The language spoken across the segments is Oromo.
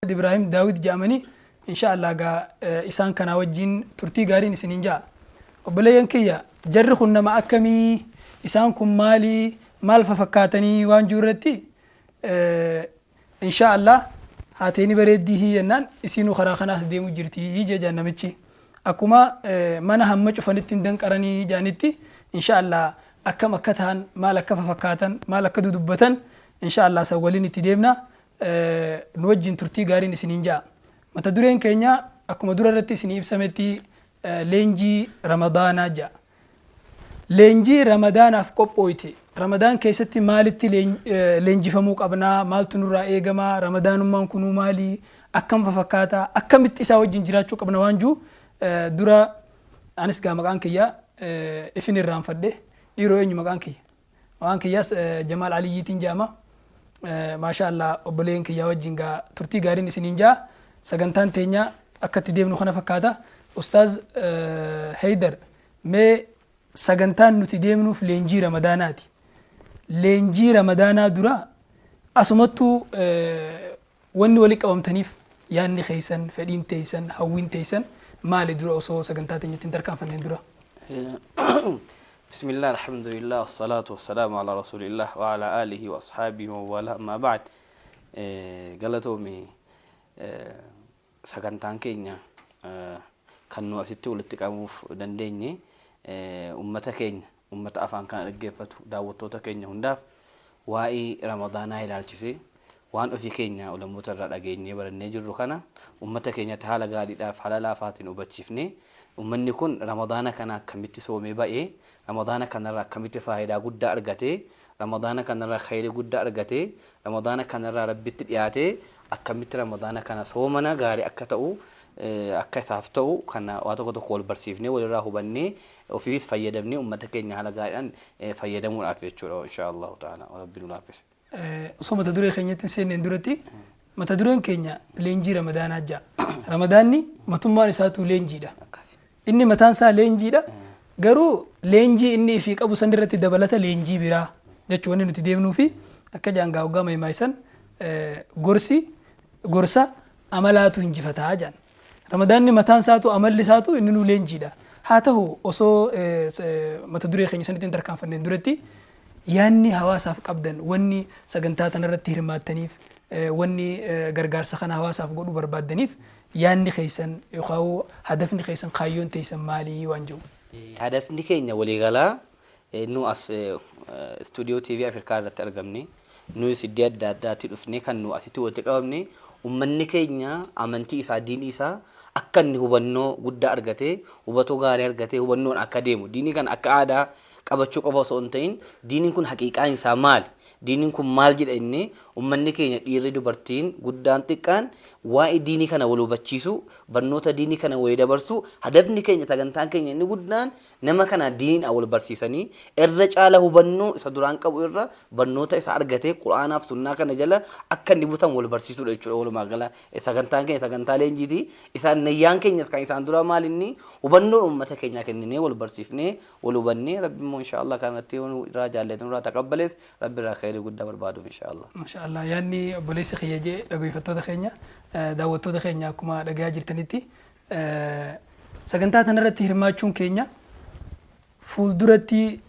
Ibrahim Daawit jedhamanii, insha Allah gaa isaan kanaa wajjin turtii gaariin isiniin ja'a. Obboleeyyan kiyya, jarri kun nama akkamii, isaan kun maalii, maal fafakkaatanii waan jiru irratti, insha Allah haateeni bareeddii jennaan isiinuu karaa kanaas deemu jirti jedhan namichi. Akkuma mana hamma cufanitti hin danqaranii jedhanitti, insha Allah akkam akka ta'an, maal akka fafakkaatan, maal akka dudubbatan, insha Allah san waliin itti deemna. Nu wajjin turtii gaariin isiniin ja'a. Mata dureen keenya akkuma dura irratti isinii ibsametti leenjii Ramadaanaa ja'a. Leenjii Ramadaanaaf qophooyte. Ramadaan keessatti maalitti leenjifamuu qabnaa? Maaltu nurraa eegamaa? Ramadaanummaan kunuu maali? Akkam fafakkaataa? Akkamitti isaa wajjin jiraachuu qabna waan jiru dura anis gaa maqaan kiyya ifin irraanfadhe. Dhiiroo, eenyu maqaan kiyya? Maqaan kiyyaas Jamaal Aliyyiitiin jedhama. Maasha Allah, obboleen kiyyaa wajjin gaa turtii gaariin isiniin ja'a. Sagantaan teenya akka itti deemnu kana fakkaata. Ustaaz Heydar, mee sagantaan nuti deemnuuf leenjii Ramadaanaati. Leenjii Ramadaanaa dura asumattuu wanni wali qabamtaniif yaadni keessan, fedhiin teessan, hawwiin teessan maali dura osoo sagantaa teenyatti hin tarkaanfanneen dura? بسم الله، الحمد لله، والصلاة والسلام على رسول الله وعلى آله وأصحابه ومن، أما بعد، galatoomi. Sagantaan keenya kan nu asitti walitti qabuuf dandeenye ummata keenya, ummata afaan kana dhaggeeffatu, daawwattoota keenya hundaaf waa'ee Ramadaanaa ilaalchisee waan ofii keenya ulamoota irraa dhageenyee barannee jirru kana ummata keenyatti haala gaariidhaaf haala laafaatiin hubachiifnee, ummanni kun Ramadaana kana akkamitti soomee ba'ee, Ramadaana kanarraa akkamitti faayidaa guddaa argatee, Ramadaana kanarraa khayrii guddaa argatee, Ramadaana kanarraa Rabbitti dhiyaatee, akkamitti Ramadaana kana soomana gaarii akka ta'u, akka isaaf ta'u kana waa tokko tokko wal barsiifnee, walirraa hubannee, ofiis fayyadamnee, ummata keenya haala gaariidhaan fayyadamuudhaaf jechuudha, insha Allahu ta'ala, Rabbi nu laaffise. Osoo mata duree keenyatti hin seenneen duratti, mata dureen keenya leenjii Ramadaanaa ja'a. Ramadaanni matummaan isaatu leenjiidha. Inni mataan isaa leenjiidha. Garuu leenjii inni ifii qabu san irratti dabalata leenjii biraa jechuun wanni nuti deemnuu fi akka jaangaa hoggaa maymaayisan gorsi gorsa amalaatu hinjifataa jedhan. Ramadaanni mataan isaatu, amalli isaatu inni nu leenjiidha. Haa ta'u, osoo mata duree keenya sanitti hin tarkaanfanneen duratti yaanni hawaasaaf qabdan, wanni sagantaa tanarratti hirmaattaniif, wanni gargaarsa kana hawaasaaf godhuu barbaaddaniif, yaanni keessan yookaan hadafni keessan, kaayyoon teessan maalii waan jiru? Hadafni keenya waliigalaa nu as istuudiyoo TV Afrikaa irratti argamne, nuyis iddoo adda addaatti dhufne kan nu asitti walitti qabamne, ummanni keenya amantii isaa, diinii isaa akka inni hubannoo guddaa argatee, hubatoo gaarii argatee, hubannoon akka deemu, diinii kana akka aadaa qabachuu qofa osoo hin ta'in, diiniin kun haqiiqaan isaa maali? Diiniin kun maal jedha? Inni ummanni keenya dhiirri, dubartiin, guddaan, xiqqaan waa'ee diinii kana wal hubachiisu, barnoota diinii kana walii dabarsu. Hadafni keenya, sagantaan keenya inni guddaan nama kana diiniin wal barsiisanii irra caala hubannoo isa duraan qabu irra barnoota isa argatee Quraanaaf sunnaa kana jala akka inni butan wal barsiisudha jechuudha. Walumaa gala sagantaan keenya sagantaa leenjiiti. Isaan nayyaan keenya kan isaan dura maal inni hubannoon uummata keenyaa kenninee, wal barsiifnee, wal hubannee, Rabbi immoo insha Allah kanatti irraa jaallatee irraa taqabbalees, Rabbi irraa khayrii guddaa barbaaduuf, insha Allah. Masha Allah, yaadni obboleessi kiyya jee, dhaggeeffattoota keenya, daawwattoota keenya, akkuma dhagayaa jirtanitti sagantaa kanarratti hirmaachuun keenya fuulduratti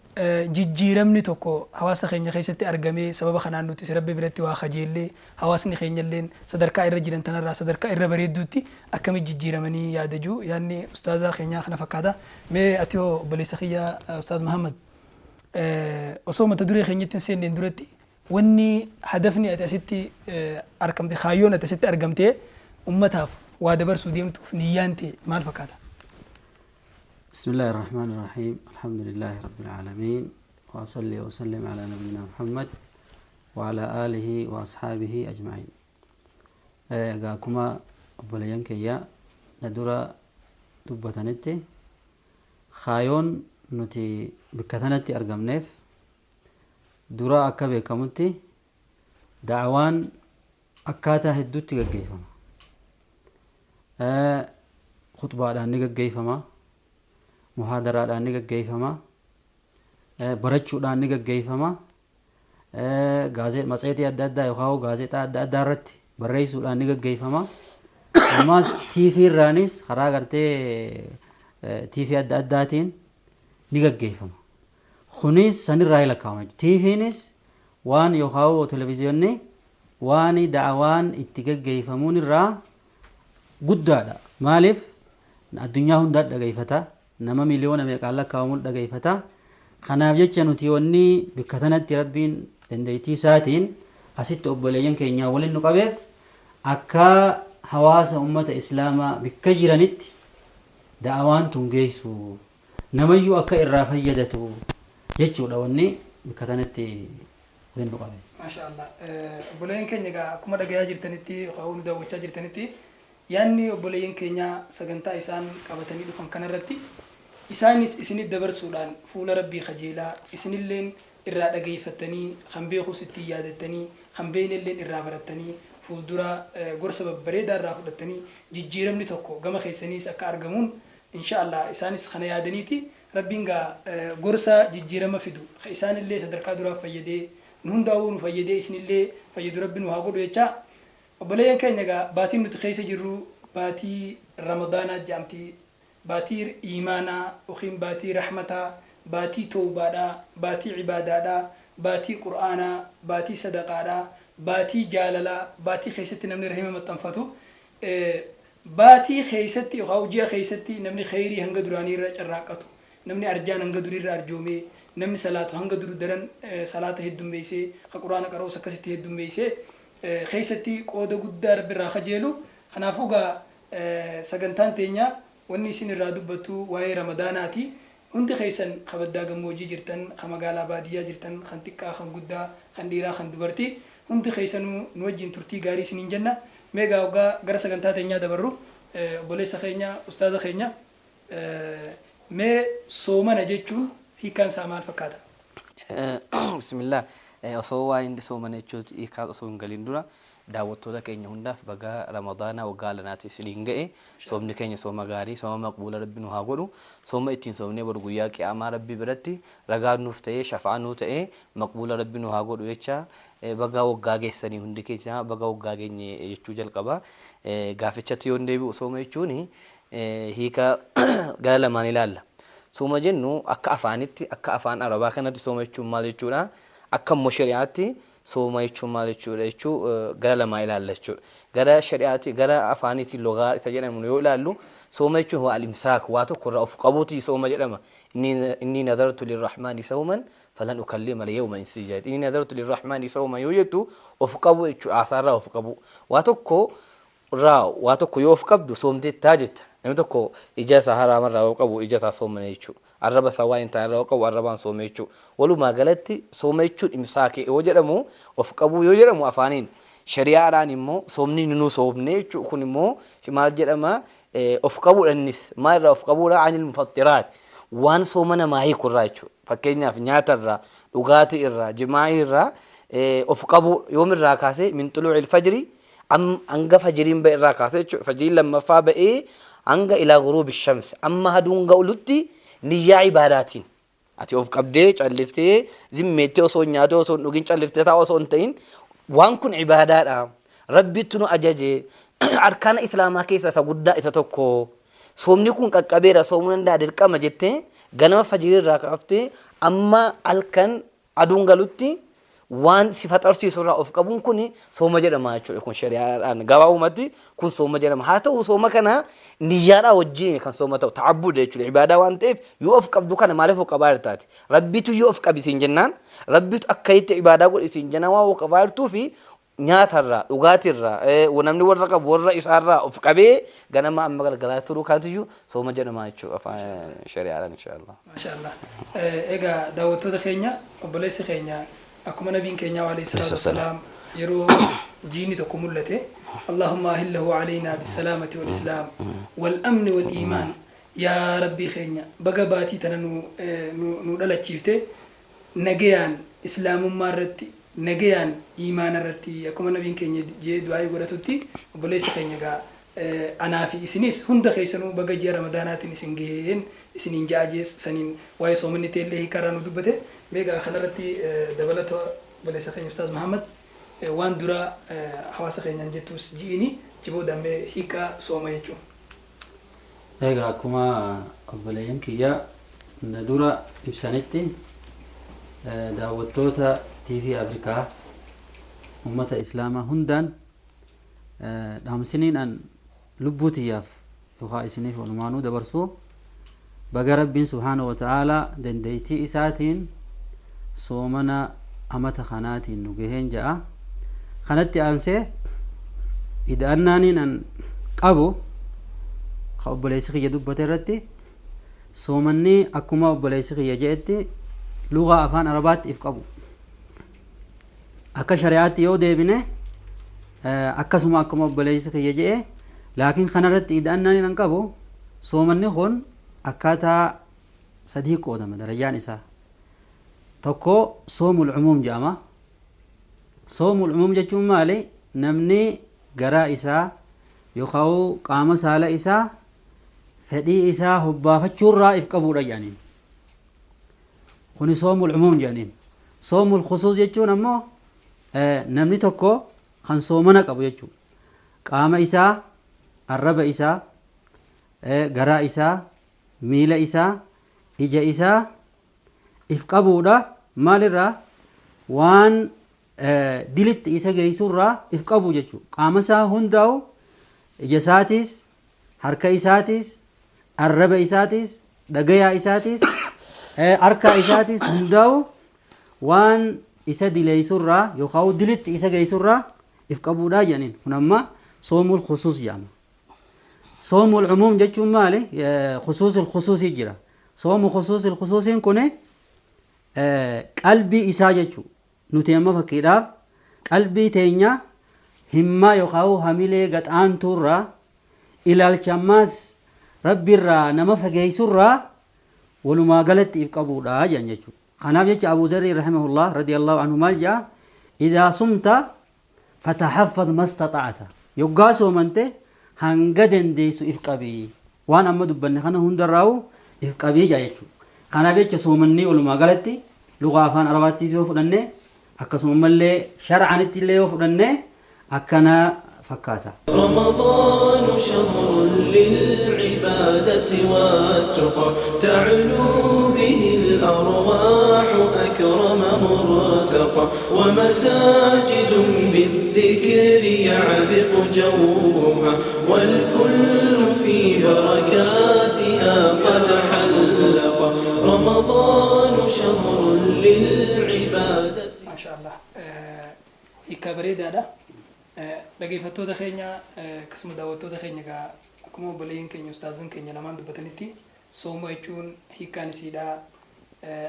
jijjiiramni tokko hawaasa keenya keessatti argamee, sababa kanaan nuti Rabbi biratti waa kajeellee, hawaasni keenya illeen sadarkaa irra jiran tanarraa sadarkaa irra bareedduutti akkamitti jijjiiramanii yaadajuu yaadni ustaazaa keenyaa kana fakkaata. Mee ati hoo, obboleessa kiyya Ustaaz Muhammad, osoo mata duree keenyatti hin seenneen duratti wanni hadafni ati asitti argamte, kaayyoon ati asitti argamtee ummataaf waa dabarsuu deemtuuf niyyaan ta'e maal fakkaata? بسم الله الرحمن الرحيم، الحمد لله رب العالمين، وأصلي وأسلم على نبينا محمد وعلى آله وأصحابه أجمعين. Akkuma obboleeyyan kiyya na dura dubbatanitti, kaayoon nuti bakka tanatti argamneef dura akka beekamutti da'awaan akkaataa hedduutti gaggeeffama. Khutbaadhaan ni gaggeeffama, muhaadaraadhaan ni gaggeeffama, barachuudhaan ni gaggeeffama, matseetii adda addaa yookaan gaazexaa adda addaa irratti Barreessuudhaan ni gaggeeffama. Ammas TV irraanis karaa gartee TV adda addaatiin ni gaggeeffama. Kunis sanirraa lakkaa'ama. TVnis waan yookaan televezyiinni waan da'awaan itti gaggeeffamuun irraa guddaadha. Maaliif addunyaa hundaa dhageeffata. Nama miliyoona meeqaan lakkaa'amuun dhageeffata. Kanaaf jecha nuti wanni bakka tanatti Rabbiin dandeettii isaatiin asitti obboleeyyan keenya waliin nu qabeef akka hawaasa ummata islaamaa bakka jiranitti da'awaan tun geessu namayyuu akka irraa fayyadatu jechuudha wanni bakka tanatti waliin nu qabe. Maasha Allah. Obboleeyyan keenya egaa akkuma dhagayaa jirtanitti yookaan nu daawwachaa jirtanitti, yaanni obboleeyyan keenya sagantaa isaan qabatanii dhufan kanarratti isaanis isinit dabarsuudhaan fuula Rabbii kajeelaa, isinilleen irraa dhageeffattanii, kan beekus ittiin yaadattanii, kan beeynelleen irraa barattanii, fuuldura gorsa babbareedaa irraa fudhattanii, jijjiiramni tokko gama keessaniis akka argamuun insha Allah isaanis kana yaadaniiti. Rabbiin gaa gorsa jijjiirama fidu ka isaanillee sadarkaa duraaf fayyadee, nu hundaa'uu nu fayyadee, isinillee fayyadu Rabbi nu haa godhu jechaa. Obboleeyyan keenya, egaa baatiin nuti keessa jirru baatii Ramadaanaa jedhamti. Baatii iimaanaa yookiin baatii rahmataa, baatii tawbaadhaa, baatii ibaadaadhaa, baatii qur'aanaa, baatii sadaqaadhaa, baatii jaalalaa, baatii keessatti namni rahima maxxanfatu, baatii keessatti yookaan ji'a keessatti namni kheyrii hanga duraanii irra carraaqqatu, namni arjaan hanga durii irra arjoomee, namni salaatu hanga dur daran salaata heddummeessee, ka quraana qara'us akkasitti heddummeessee keessatti qooda guddaa Rabbi irraa kajeelu. Kanaafuu gaa sagantaan teenya wanni isin irraa dubbattu waa'ee Ramadaanaati. Hundi keessan ka baddaa gammoojjii jirtan, ka magaalaa baadiyyaa jirtan, kan xiqqaa, kan guddaa, kan dhiiraa, kan dubartii, hundi keessanuu nu wajjin turtii gaarii isiniin jenna. Mee gaa waggaa gara sagantaa teenyaa dabarru, obboleessa keenya, ustaaza keenya, mee soomana jechuun hiikkaan isaa maal fakkaata? Bismillah. Osoo waa'een soomana jechuun hiikaa osoo hin galin dura, daawwattoota keenya hundaaf baga Ramadaana waggaa lanaati isiniin ga'e. Soomni keenya sooma gaarii, sooma maqbuula Rabbi nu haa godhu. Sooma ittiin soomnee boru guyyaa qiyaamaa Rabbi biratti ragaa nuuf ta'ee, shafa'aa nuu ta'ee, maqbuula Rabbi nu haa godhu jecha, baga waggaa geessanii, hundi keenya baga waggaa geenye jechuu jalqaba. Gaafichatti yoon deebi'u, sooma jechuun hiika gara lamaan ilaalla. Sooma jennu akka afaanitti, akka afaan Arabaa kanatti sooma jechuun maal jechuudha? Akka immoo shari'aatti sooma jechuun maal jechuudha jechuu gara lamaa ilaalla jechuudha. Gara shari'aatti, gara afaaniitiin lugaa isa jedhamu yoo ilaallu, sooma jechuun waa al-imsaak, waa tokko irraa of qabuuti sooma jedhama. إني نذرت للرحمن صوما فلن أكلم اليوم إنسيا. إني نذرت للرحمن صوما yoo jettu of qabu jechuudha, haasaarraa of qabu. Waa tokko irraa, waa tokko yoo of qabdu soomteettaa jetta. Namni tokko ija isaa haraamarraa yoo qabu ija isaa soomane jechuudha. Arraba isaa waa hin taane irraa yoo qabu arrabaan soome jechuudha. Walumaa galatti sooma jechuun imsaakee yoo jedhamu, of qabuu yoo jedhamu afaaniin. Shari'aadhaan immoo soomni nu soomne jechuudha. Kun immoo maal jedhama? Of qabuudha innis. Maal irraa of qabuudha? عن المفطرات. Waan sooma namaa hiiku irraa jechuudha. Fakkeenyaaf nyaata irraa, dhugaatii irraa, jimaa'ii irraa of qabuu. Yoomirraa kaasee? من طلوع الفجر, hanga fajiriin ba'e irraa kaasee jechuudha. Fajiriin lammaffaa ba'ee hanga إلى غروب الشمس, amma aduun ga'ulutti niyyaa ibaadaatiin. Ati of qabdee calliftee zimmeettee osoo hin nyaatee, osoo hin dhugin calliftee taa'u osoo hin ta'in, waan kun ibaadaadha. Rabbitti nu ajaje, arkaana islaamaa keessaa isa guddaa isa tokko. Soomni kun qaqqabeera, soomuu danda'a, dirqama jettee ganama fajirii irraa kaaftee amma halkan aduun galutti waan si faxarsiisu irraa of qabuun kun sooma jedhama jechuudha. Kun shari'aadhaan gabaabumatti kun sooma jedhama. Haa ta'u, sooma kana niyyaadhaa wajjin kan sooma ta'u ta'abbuda jechuudha. Ibaadaa waan ta'eef yoo of qabdu kana maaliif of qabaa jirtaati? Rabbitu yoo of qabi siin jennaan, Rabbitu akka itti ibaadaa godhi siin jennaan, waan of qabaa jirtuu fi nyaatarraa, dhugaatirraa, namni warra qabu warra isaarraa of qabee ganama amma galgalaa turuu kaatiyyuu sooma jedhama jechuudha afaan shari'aadhaan, inshaallah. Maashaallah. Egaa daawwattoota keenya, obboleessi keenya akkuma nabiin keenya عليه الصلاة والسلام yeroo jiini tokko mul'ate "اللهم أهله علينا بالسلامة والإسلام والأمن والإيمان", yaa Rabbii keenya baga baatii tana nu dhalachiifte nagayaan islaamummaa irratti, nagayaan iimaana irratti, akkuma nabiin keenya jee du'aa'ii godhatutti, obboleessi keenya egaa anaa fi isinis hunda keessanuu baga ji'a Ramadaanaatiin isin gaheen isiniin ja'a jees saniin waa'ee soomanni teellee hiikaarraa nu dubbate. Meegaa kanarratti dabalata obboleessa keenya Ustaaz Muhammad. Waan dura hawaasa keenyaan jettus ji'ini jiboo damee hiikaa sooma jechuun. Egaa akkuma obboleeyyan kiyya na dura ibsanitti, daawwattoota TV Afrikaa, ummata Islaamaa hundaan dhaamsiniin an lubbuu tiyyaaf yookaan isiniif walumaanuu dabarsuu, baga Rabbiin subhaanahu wa ta'aalaa dandeettii isaatiin soomana amata kanaatiin nu gaheen ja'a. Kanatti aansee ida'annaaniin an qabu ka obboleessi kiyya dubbate irratti, soomanni akkuma obboleessi kiyya je'etti lugaa afaan Arabaatti if qabu. Akka shari'aatti yoo deebine akkasuma akkuma obboleessi kiyya je'e, laakiin kanarratti ida'annaaniin an qabu soomanni kun akkaataa sadii qoodama darajaan isaa. Tokko soomul cumuum jedhama. Soomul cumuum jechuun maali? Namni garaa isaa yookaan qaama saala isaa fedhii isaa hobbaafachuurraa if qabuudha jedhaniin. Kuni soomul cumuum jedhaniin. Soomul khusuus jechuun ammoo namni tokko kan soomana qabu jechuudha. Qaama isaa, arraba isaa, garaa isaa, miila isaa, ija isaa if qabuudha. Maalirraa? Waan dilitti isa geessurraa if qabu jechuudha. Qaama isaa hundaa'u, ija isaatis, harka isaatis, arraba isaatis, dhagayaa isaatis, harka isaatis hundaa'u waan isa dileessurraa yookaan dilitti isa geessurraa if qabuudha jedhaniin. Kun amma soomul khusuus jedhama. Soomul cumuum jechuun maali? Khusuusul khusuusii jira. Soomu khusuusul khusuusiin kun qalbii isaa jechuudha. Nuti amma fakkiidhaaf qalbii teenya himmaa yookaan hamilee gaxaantuurraa, ilaalcha ammaas Rabbiirraa nama fageessurraa walumaa galatti if qabuudha jedhan jechuudha. Kanaaf jecha Abu Zarri rahimahullah radiyallahu anhu maal jedha? Idaa sumta fatahaffaz mastaxa'ata. Yoggaa soomante hanga dandeessu if qabii. Waan amma dubbanne kana hundarraa'u if qabii jedha jechuudha. Kanaaf jecha soomanni walumaa galatti lugaa afaan Arabaattis yoo fudhanne, akkasuma mallee shar'anitti illee yoo fudhanne akkana fakkaata. رمضان شهر للعبادة والتقى، تعلو به الأرواح أكرم مرتقى، ومساجد بالذكر يعبق جوها، والكل في بركاتها قد حلق. رمضان شهر للعبادة. Maasha Allah. Hiikkaa bareedaadha. Dhaggeeffattoota keenya akkasuma daawwattoota keenya, egaa akkuma obboleeyyiin keenya ustaazin keenya lamaan dubbatanitti, sooma jechuun hiikkaan isiidhaa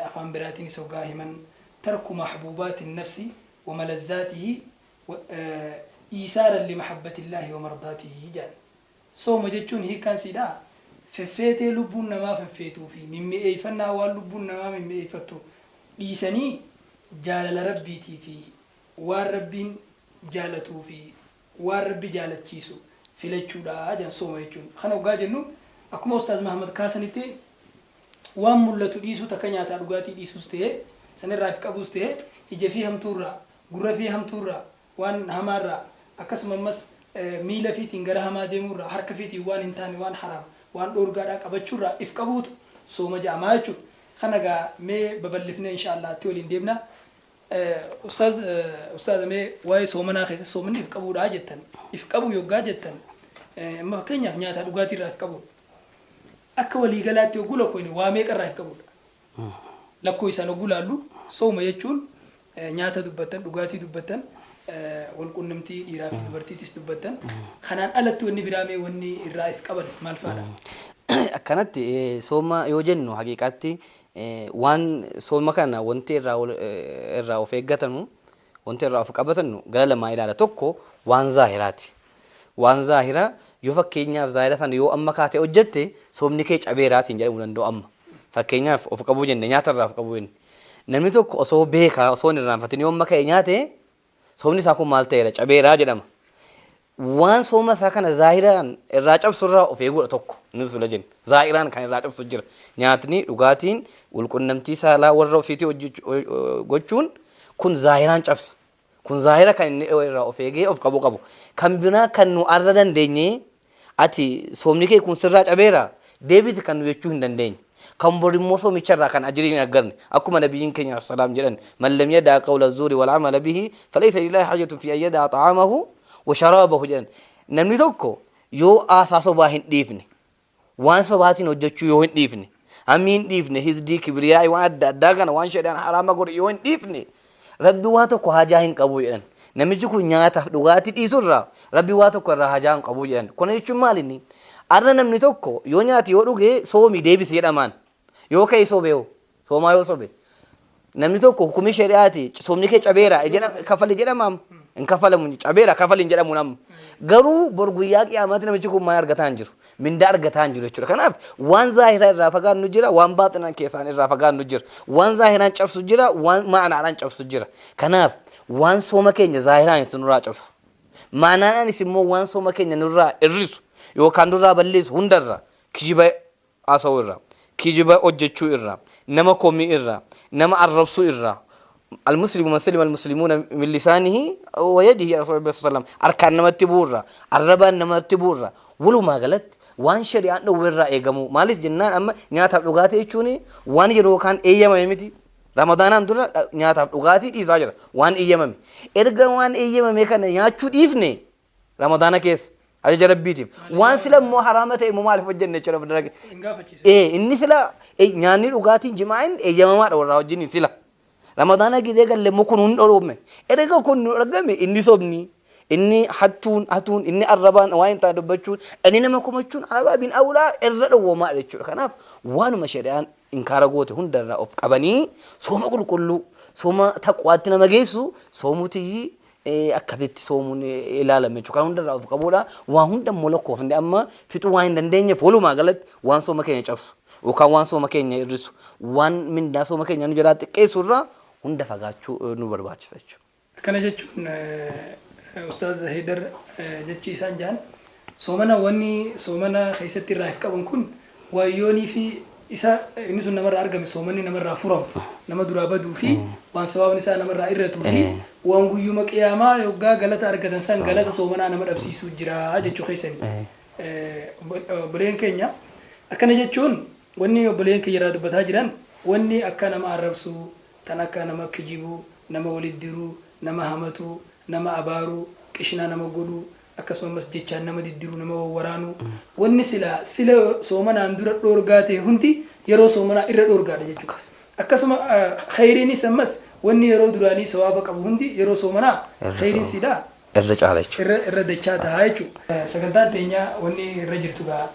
afaan biraatiin isa hoggaa himan tarku mahbuubaati nafsi wa malazzaatihi iisaaran limahabbatillaahi wa mardaatihi jedhan. Sooma jechuun hiikkaan isiidhaa feffeetee lubbuun namaa feffeetuu fi mimmi'eeffannaa waan lubbuun namaa mimmi'eeffattu dhiisanii jaalala Rabbiitii fi waan Rabbiin jaalatuu fi waan Rabbi jaalachiisu filachuudha jedhan sooma jechuun. Kana hoggaa jennu akkuma Ustaaz Mahamad kaasanitti waan mul'atu dhiisuu, takka nyaataa dhugaatii dhiisuus ta'e, sanirraa if qabuus ta'e, ija fi hamtuurraa, gurra fi hamtuurraa, waan hamaarraa, akkasuma ammas miila fiitiin gara hamaa deemuurraa, harka fiitiin waan hin taane, waan haraam, waan dhoorgaadhaa qabachuurraa if qabuutu sooma jedhamaa jechuudha. Kana egaa mee babal'ifnee insha Allah itti waliin deemna. Ustaaz, mee waa'ee soomanaa keessa soomanni if qabuudha jettan. If qabu yoggaa jettan amma fakkeenyaaf nyaataa dhugaatiirraa if qabuudha. Akka waliigalaatti yogguu lakkoofne waa meeqarraa if qabuudha? Lakkoo isaan yogguu laallu sooma jechuun nyaata dubbattan, dhugaatii dubbattan, walqunnamtii dhiiraa fi dubartiitis dubbattan. Kanaan alatti wanni biraa mee wanni irraa if qaban maal fa'aadha? Akkanatti sooma yoo jennu haqiiqaatti waan sooma kana wanti irraa of eeggatanu, wanti irraa of qabatannu gara lamaa ilaala. Tokko waan zaahiraati. Waan zaahiraa yoo fakkeenyaaf zaahira sana yoo amma kaatee hojjette soomni kee cabeeraatiin jedhamuu danda'u amma. Fakkeenyaaf of qabuu jenne, nyaata irraa of qabuu jenne. Namni tokko osoo beekaa, osoo hin irraanfatin yoo amma ka'e nyaate soomni isaa kun maal ta'eera? Cabeeraa jedhama. Waan sooma isaa kana zaahiraan irraa cabsu irraa of eeguudha tokko inni sula jenna. Zaahiraan kan irraa cabsu jira. Nyaatni, dhugaatiin, walqunnamtii saalaa warra ofiitii gochuun kun zaahiraan cabsa. Kun zaahira kan inni irraa of eegee of qabu qabu. Kan biraa kan nu arra dandeenye ati soomni kee kun sirraa cabeera deebiti kan nu jechuu hin dandeenye. Kan bor immoo soomicha irraa kan ajirii hin arganne akkuma nabiyyiin keenya salaam jedhan man lam yadaa qawla zuuri wal amala bihi falaysa lillahi hajatun fi an yadaa ta'amahu wa sharaabahu jedhan. Namni tokko yoo haasaa sobaa hin dhiifne, waan sobaatiin hojjechuu yoo hin dhiifne, hammii hin dhiifne, hizdii, kibriyaa, waan adda addaa kana waan shari'aan haraama godhe yoo hin dhiifne, Rabbi waa tokko hajaa hin qabu jedhan. Namichi kun nyaataaf dhugaatii dhiisurraa Rabbi waa tokko irraa hajaa hin qabu jedhan. Kana jechuun maal inni? Arra namni tokko yoo nyaate yoo dhuge soomi deebisi jedhamaan. Yoo ka'e sobe hoo? Soomaa yoo sobe. Namni tokko hukumii shari'aati soomni kee cabeera jedha kafali jedhamaam. Hin kafalamu, cabeera kafali hin jedhamu nama. Garuu bor guyyaa qiyaamaatti namichi kun maal argataa hin jiru? Mindaa argataa hin jiru jechuudha. Kanaaf waan zaahiraa irraa fagaannu jira, waan baaxinaan keessaan irraa fagaannu jira. Waan zaahiraan cabsu jira, waan ma'anaadhaan cabsu jira. Kanaaf waan sooma keenya zaahiraan itti nurraa cabsu, ma'anaadhaanis immoo waan sooma keenya nurraa hir'isu yookaan nurraa balleessu hundarraa, kijiba haasa'uu irraa, kijiba hojjechuu irraa, nama komii irraa, nama arrabsuu irraa. Almuslimu man salima almuslimuuna min lisaanihi wa yadihi ya Rasuulillah sallallahu alaihi wasallam, harkaan namatti bu'uu irraa, arrabaan namatti bu'uu irraa, walumaa galatti waan shari'aan dhowwe irraa eegamuu. Maaliif jennaan, amma nyaataaf dhugaatii jechuun waan yeroo kaan eeyyamame miti. Ramadaanaan dura nyaataaf dhugaatii dhiisaa jira waan eeyyamame. Erga waan eeyyamame kana nyaachuu dhiifne Ramadaana keessa ajaja Rabbiitiif, waan sila immoo haraama ta'e immoo maaliif hojjenne jechuudha fuuldura kee. Hin gaafachiisu. Inni sila nyaanni dhugaatiin jimaa'in eeyyamamaadha warraa wajjin sila. Ramadaana gidee galle immoo kun hin dhoorme. Erga kun nu argame, inni sobni, inni hattuun hatuun, inni arrabaan waan hin taane dubbachuun, inni nama komachuun arabaa bin awlaa irra dhowwamaadha jechuudha. Kanaaf waanuma shari'aan inkaara goote hundarraa of qabanii sooma qulqulluu, sooma taqwaatti nama geessu soomuutiyyi akkasitti soomuun ilaalame jechuudha. Kan hundarraa of qabuudha. Waa hunda immoo lakkoofne amma fixuu waan hin dandeenyeef, walumaa galatti waan sooma keenya cabsu yookaan waan sooma keenya hir'isu, waan mindaa sooma keenya nu jalaa xiqqeessu irraa hunda fagaachuu nu barbaachisa jechuudha. Akkana jechuun Ustaaz Haydar, jechi isaan jahan soomana, wanni soomana keessatti irraa if qaban kun waayyoonii fi isa inni sun namarraa argame soomanni namarraa furamu, nama duraa baduu fi waan sawaabni isaa namarraa irratuu fi waan guyyuma qiyaamaa yoggaa galata argatan san galata soomanaa nama dhabsiisuu jira jechuu keessani. Obboleeyyan keenya, akkana jechuun wanni obboleeyyan keenya irraa dubbataa jiran wanni akka nama arrabsuu, tan akka nama kijibuu, nama walitti diruu, nama hamatuu, nama abaaruu, qishnaa nama godhuu, akkasuma ammas jechaan nama diddiruu, nama wawwaraanuu, wanni silaa sila soomanaan dura dhoorgaa ta'e hundi yeroo soomanaa irra dhoorgaadha jechuudha. Akkasuma khayriinis ammas wanni yeroo duraanii sawaaba qabu hundi yeroo soomanaa khayriin silaa irra caala jechuudha. Irra dachaa ta'a jechuudha. Sagantaan teenya wanni irra jirtu gaa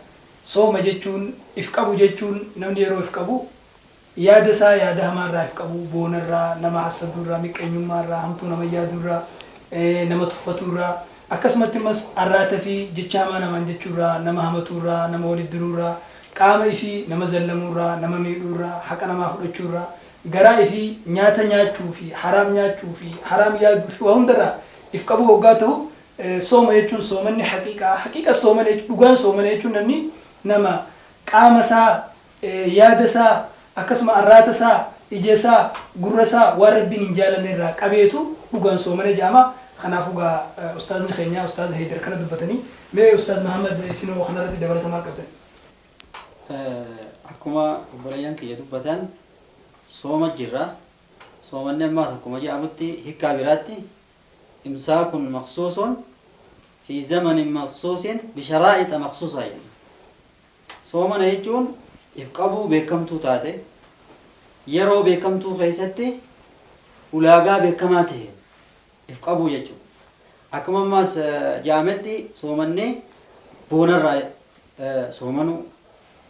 sooma jechuun if qabu jechuun, namni yeroo if qabu yaada isaa yaada hamaa irraa if qabu, boona irraa, nama hassaduu irraa, miqqeenyummaa irraa, hamtuu nama yaaduu irraa, nama tuffatuu irraa, akkasumatti immas arraata fi jecha hamaa namaan jechuu irraa, nama hamatuu irraa, nama walitti diruu irraa, qaama ifii nama zallamuu irraa, nama miidhuu irraa, haqa namaa fudhachuu irraa, garaa ifii nyaata nyaachuu fi haraam nyaachuu fi haraam yaaduu fi waa hundarraa if qabuu hoggaa tahu, sooma jechuun soomanni haqiiqaa haqiiqa soomana jechuun, dhugaan soomana jechuun namni nama qaama isaa, yaada isaa, akkasuma arraata isaa, ija isaa, gurra isaa waan Rabbiin hin jaalanne irraa qabeetu dhugaan soomane jedhama. Kanaafuu gaa ustaazni keenya Ustaaz Heydar kana dubbatanii, mee Ustaaz Mahammad, isinoo kanarratti dabalata maal qabdan? Akkuma obboleeyyan kiyya dubbatan, sooma jirra. Soomanni ammaas akkuma jedhamutti hiikkaa biraatti imsaakun maqsuusun fi zamanin maqsuusin bisharaa'ixa maqsuusaa jenna. Soomana jechuun if qabuu beekamtuu taate, yeroo beekamtuu keessatti ulaagaa beekamaa ta'een if qabuu jechuudha. Akkuma ammaas jedhametti soomanni boonarraa soomanuu,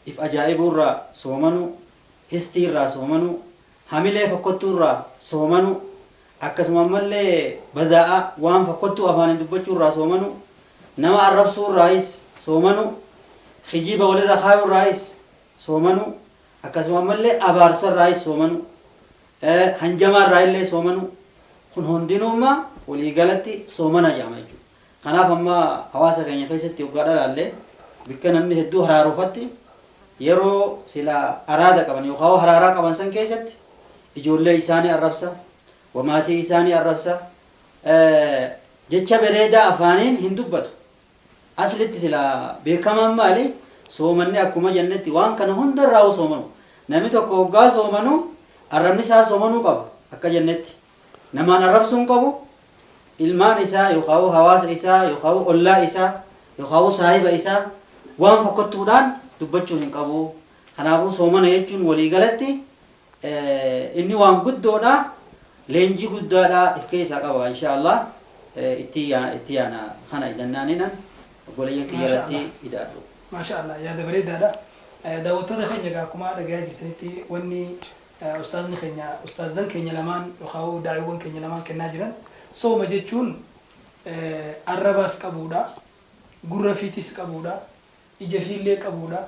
if ajaa'ibuurraa soomanuu, histiirraa soomanuu, hamilee fokkottuurraa soomanuu, akkasuma ammallee badaa'aa waan fokkottuu afaaniin dubbachuurraa soomanuu, nama arrabsuurraayis soomanuu, kijiba walirra kaayuurraayis soomanuu, akkasuma ammallee abaarsarraayis soomanuu, hanjamaarraa illee soomanuu, kun hundinuummaa waliigalatti soomana jedhama jechuudha. Kanaaf amma hawaasa keenya keessatti hoggaa dhalaallee bikka namni hedduu haraaruufatti, yeroo sila araada qaban yookaan haraaraa qaban san keessatti ijoollee isaanii arrabsa, maatii isaanii arrabsa, Jecha bareedaa afaaniin hin dubbatu. Aslitti silaa beekamaan maali? Soomanni akkuma jennetti waan kana hundarraa soomanu. Namni tokko hoggaa soomanu arrabni isaa soomanuu qaba akka jennetti. Namaan arrabsuu hin qabu. Ilmaan isaa yookaan hawaasa isaa yookaan ollaa isaa yookaan saahiba isaa waan fokkottuudhaan dubbachuu hin qabu. Kanaafuu soomana jechuun waliigalatti inni waan guddoodha. Leenjii guddaadha if keessaa qaba inshaallah. Itti yaana kana jennaaninan obboleeyyan kiyyarratti idaadhu. Maasha Allah, yaada bareedaadha. Daawwattoota keenya egaa akkuma dhagayaa jirtanitti wanni ustaazni keenya, ustaazan keenya lamaan yookaan daa'iiwwan keenya lamaan kennaa jiran, sooma jechuun arrabaas qabuudha, gurra fiitis qabuudha, ija fiillee qabuudha,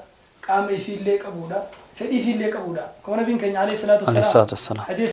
qaama ifiillee qabuudha, fedhii fiillee qabuudha. Akkuma nabiin keenya alayhi salaatu Alayhi salaatu wassalaam. Hadiisa